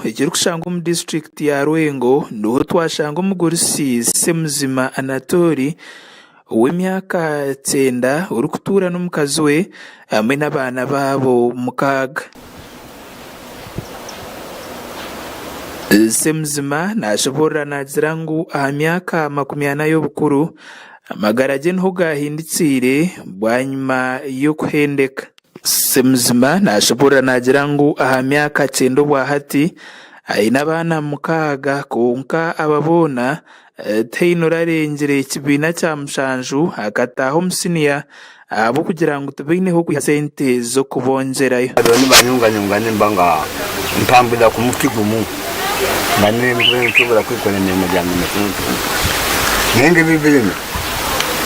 ekirikushangwa omu disiturikiti ya Rwengo niho twashanga omugurusi Semuzima Anatoli ow'emyaka kyenda orikutuura n'omukazi we hamwe n'abaana baabo mukaaga. Semuzima naashoboorora naagira ngu aha myaka 40 y'obukuru, amagara gye niho gaahindikiire bwanyima y'okuhendeka. Semuzima naashoboorora naagira ngu aha myaka kyenda obwa hati, aine abaana mukaaga kwonka aba boona tihaine orarengire kibiina kya mushanju akataaha omu siniya ahabw'okugira ngu tibaineho kwiha sente z'okubongyerayo. Bariyo nibanyunganyunga nimba nga ntambulira ku muti gumu nga ninshobora kwikora emirimo gyange mikuntu. Nainga ebi binu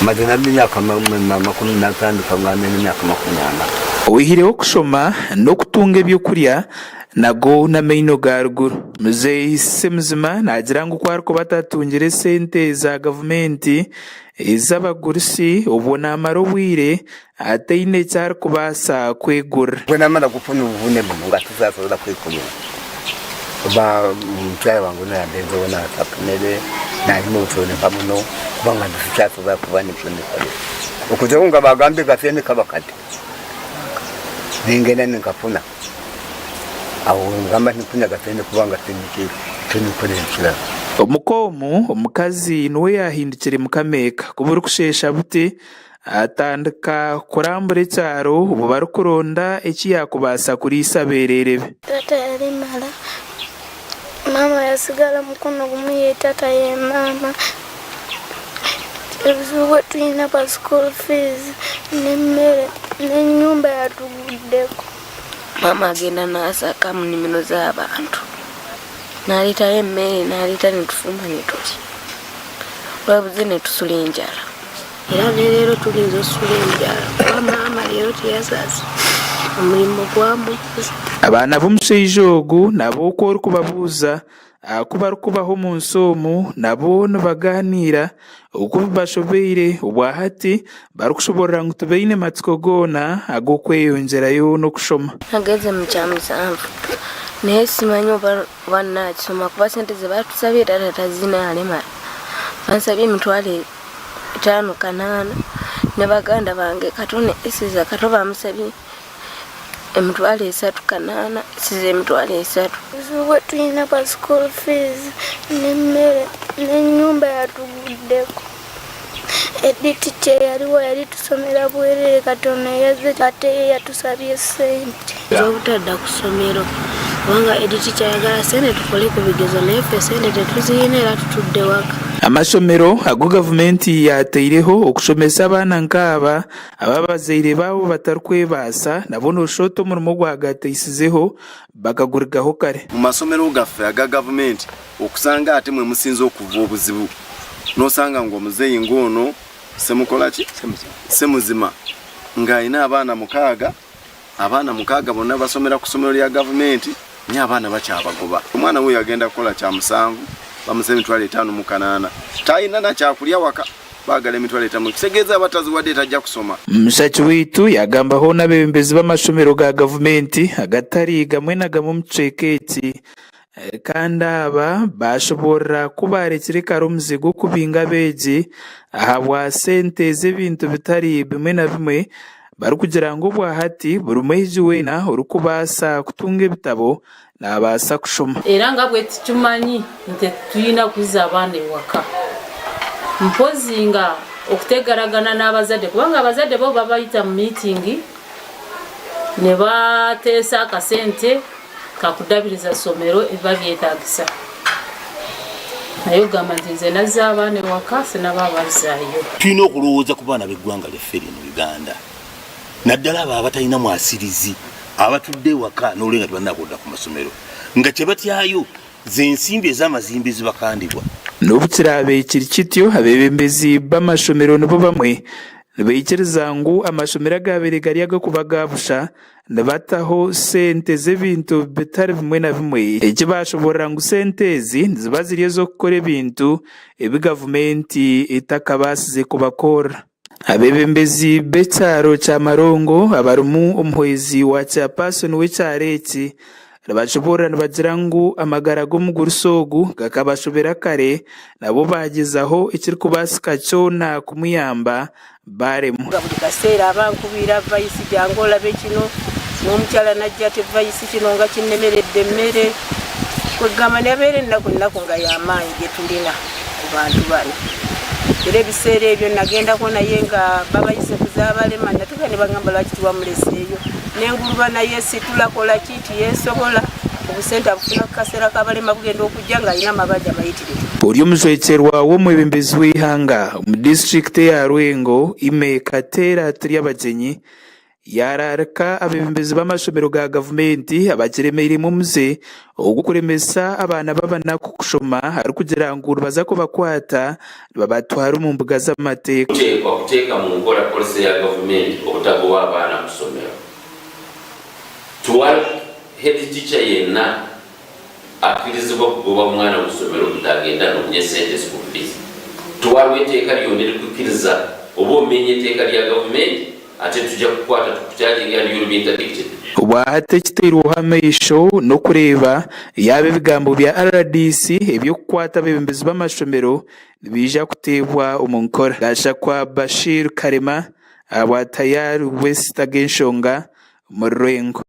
maze nabyo emyaka makumi natandika nga nyine emyaka 40. Oihireho okushoma n'okutunga eby'okurya, nago n'amaino ga ruguru. Muzeeyi Semuzima naagira ngu ku arikuba atatungire esente za gavumenti ez'abagurusi obwo naamara obwire ataine eki arikubaasa kwegurira. Obwo naamara kufuna obuvune bunu nga tisasobola kwekorera kuba omukyara wange onu yambezeho nansaka emere nanyima obutoore nka buno kuba nga tikyasobola kuba nikyo nikorera okuzaho nga bagambire kasente kaba kati ningenda ninkafuna. Aho ngamba nti akasente kubanga tihaine eki ndikukora ekirala. Omuka omu, omukazi niwe yaahindukire mukama eka. Ku burikusheesha buti, atandika kurambura ekyaro obwo barikuronda eki yaakubaasa kuriisa abeereere be. Taata yalemara, maama yasigara mukono gumwe ye taata ye maama. Obuzibu bwetwine bwa school fees n'emmere n'enyumba yatuguddeko. Maama agenda naasaka mu nimiro z'abantu naaleetayo emmere naaleeta nitufumba nitulya lwabuze nitusula enjara. Era ne leero tulinza osula enjara kuba maama leero tiyasaze omurimo gwamubuza. Abaana b'omushaija ogu nabo ku orikubabuuza Aha ku barikubaho omu nsi omu, nabo nibagaaniira oku bibashobeire obwa hati barikushoboorora ngu tibaine matsiko goona ag'okweyongyerayo n'okushoma. Nageze mu kyamusanvu naye simanyi oba nakisoma kuba sente zebatusabye tata tazine alemara bansabye emitwaro etano kanana ne baganda bange kato ne Isiza kato bamusabye emitwaro esatu kanana esiza emitwaro esatu. Obuzibu bwetwine bwa school fees n'emmere n'enyumba yatuguddeko. Edit teyaliwo yali tusomera bwerere kati ono eyazze ate ye yatusabye sente. Ez'obutadda ku ssomero kubanga Edit ayagala ssente tukole ku bigezo naye ffe ssente tetuzirina era tutudde waka. Amashomero agu gavumenti yaataireho okushomesa abaana nk'aba Abu abazaire baabo batarikwebaasa nabo nooshusha oti omurimo gwagataisizeho bakagurigaho kare. Mu masomero gaffe aga gavumenti okusanga ate mwe musinze okuva obuzibu. Nosanga ngu omuzeeyi ng'ono Semukolaki? Semuzima ng'alina abaana mukaaga, abaana mukaaga bonna basomera ku ssomero lya gavumenti naye abaana bakyabagoba. Omwana wuuyo agenda kukola kyamusanvu bamusa emitwalo 58 talina na kyakulya waka. Baagala emitwalo etamu ekitegeeza aba taziwadde tajja kusoma. Mushaki waitu yaagamba hoona abeebembezi b'amashomero ga gavumenti agatari gamwe na gamwe omu kicweka eki kandi aba baashoboorora ku baarekire kare omuze gw'okubinga abeegi ahabwa sente z'ebintu bitari bimwe na bimwe barikugira ngu obwahati buri mwegi weena orikubaasa kutunga ebitabo naabaasa kushoma. Era nga bwe tukimanyi nti titwina kwiza abaana ewaka mpozi nga okutegaragana n'abazadde kubanga abazadde bo babayita mu miitingi ne bateesa akasente kakudabiriza somero ebiba byetagisa naye okugamba nti nze nazza abaana ewaka sinaba bazaayo. Tulina okulowooza ku baana b'eggwanga lyaffe lino Uganda naddala abo abatalina mwasirizi abatudde ewaka n'olwe nga tebanakudda ku masomero nga kye batyayo z'ensimbi ez'amazimbi ezibakandibwa. N'obu kiraabe kiri kityo, abeebembezi b'amashomero nibo bamwe nibaikiriza ngu amashomero agaabaire gari ag'okuba aga busha nibataho sente z'ebintu bitari bimwe na bimwe. Eki baashoboorora ngu sente ezi niziba ziri ez'okukora ebintu ebi gavumenti etakabaasize kubakorera. Abeebembezi b'ekyaro kya Marongo abarimu omuhwezi wa chairperson w'ekyaro eki, Nibashoboorora nibagira ngu amagara g'omugurusi ogu gakabashobera kare nabo baagyezaho ekirikubaasika kyona kumuyamba baaremwa. Nga buli kaseera aba ankubiira vayisi jangu olabe kino, n'omukyala najja ati vayisi kino nga kinnemeredde emmere. Kwegamba nebeera ennaku nnaku nga y'amaanyi gye tulina ku bantu bano. Era ebiseera ebyo nagendako naye nga babayise ku z'abalema natuuka ne bangamba lwaki tiwamuleseeyo n'enguluba naye situla kola ki tiyeesobola obusente abufuna ku kaseera k'abalema bugenda okujja ng'alina amabanja mayitirivu. Ori omujwekyerwa w'omwebembezi w'eihanga omu disiturikiti eya Rwengo, Aimee Kateera Turyabagyenyi yaaraarika abeebembezi b'amashomero ga gavumenti abagiremeiremu omuze ogw'okuremesa abaana b'abanaku kushoma arikugira ngu nibaza kubakwata nibabatwara omu mbuga z'amateeka. Tuteekwa kuteeka mu nkora polise ya gavumenti obutagoba abaana ku ssomero. Tiwari head teacher yenna Akirizibwa kugoba omwana ku isomero obutagenda nonya esente school fees. Tiwariwo eteeka ryona erikukiriza oba omenya eteeka rya gavumenti ate nituja kukukwata tukucharginge and you'll be interdicted. Obwahati ekitairweho amaisho n'okureeba yaaba ebigambo bya rdc eby'okukwata abeebembezi b'amashomero nibiija kuteebwa omu nkora. Gashakwa Bashir Karema ahabwa Tayari West Ag'enshonga omuri Rwengo.